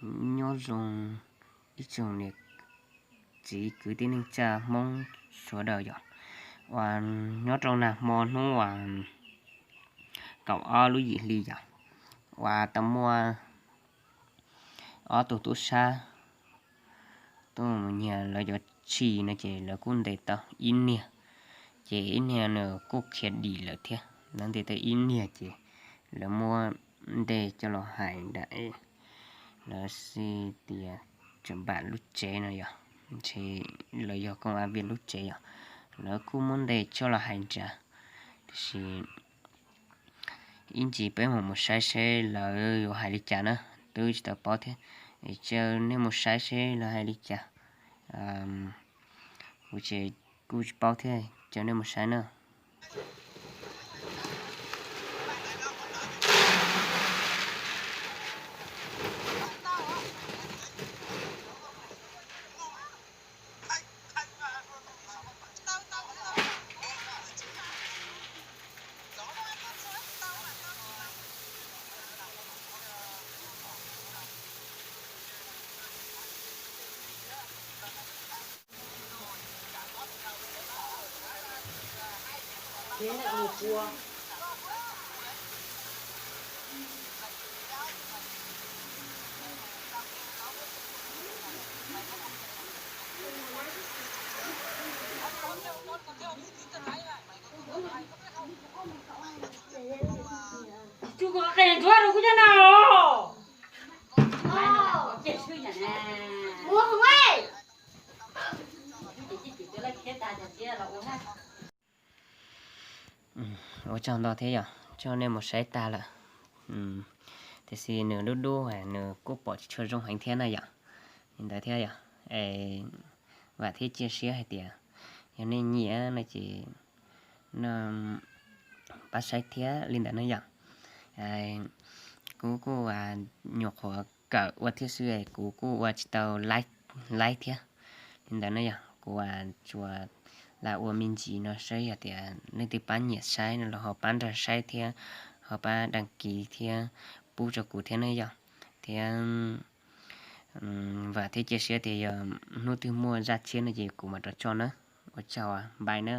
Nyob zoo ib tsoom niam txiv kwv tij neej tsa Hmoob sawv daws yom. Uas nyob rau nag hmo hnub uas kaum ob lub yim hli yom, uas tau muaj ob tug tub sab tuaj mus nyiag lawv cov tshis no ces lawv kuj ntes tau ib niag, ces ib niag nws kuj khiav dim lawm thiab. Lawv ntes tau ib niag ces lawv muab ntej coj los hais nram, lawv xij tias tseem npam lub tsev no yom, ntshe lawv yog koom av vias lub tsev yom, lawv kuj muab ntej coj los hais nrad. Tiam sis ib ntsis peb mam mus saib seb lawv yuav hais li cas na, twb tsis tau paub thiab. Es caw nej mus saib seb lawv hais li cas. Kuv ces kuj tsis paub thiab, caw nej mus saib na. Ua tsaug ntau thiab yom, coj nej mus saib tag lawm. Tiam sis nws dub dub, nws kuj pom tsis tshua zoo heev thiab na yom. Li ntawd thiab yom, es vam thiab cia siab hais tias yog nej nyiam no ces pab saib thiab li ntawd na yom. Kuv kuj nyuam qhuav kawm ua thiab xwb, kuv kuj ua tsis tau laib thiab. Li ntawd na yom, kuv tsuas lam ua me ntsis no saib, yog tias leej twg pab nyiam saib no los ho pab nrog saib thiab, ho pab đăng ký thiab pub rau kuv thiab na yom. Thiab vam thiab cia siab tias yog hnub twg muaj zaj tshiab no ces kuv mam rov tso na. Ua tsaug, bye na.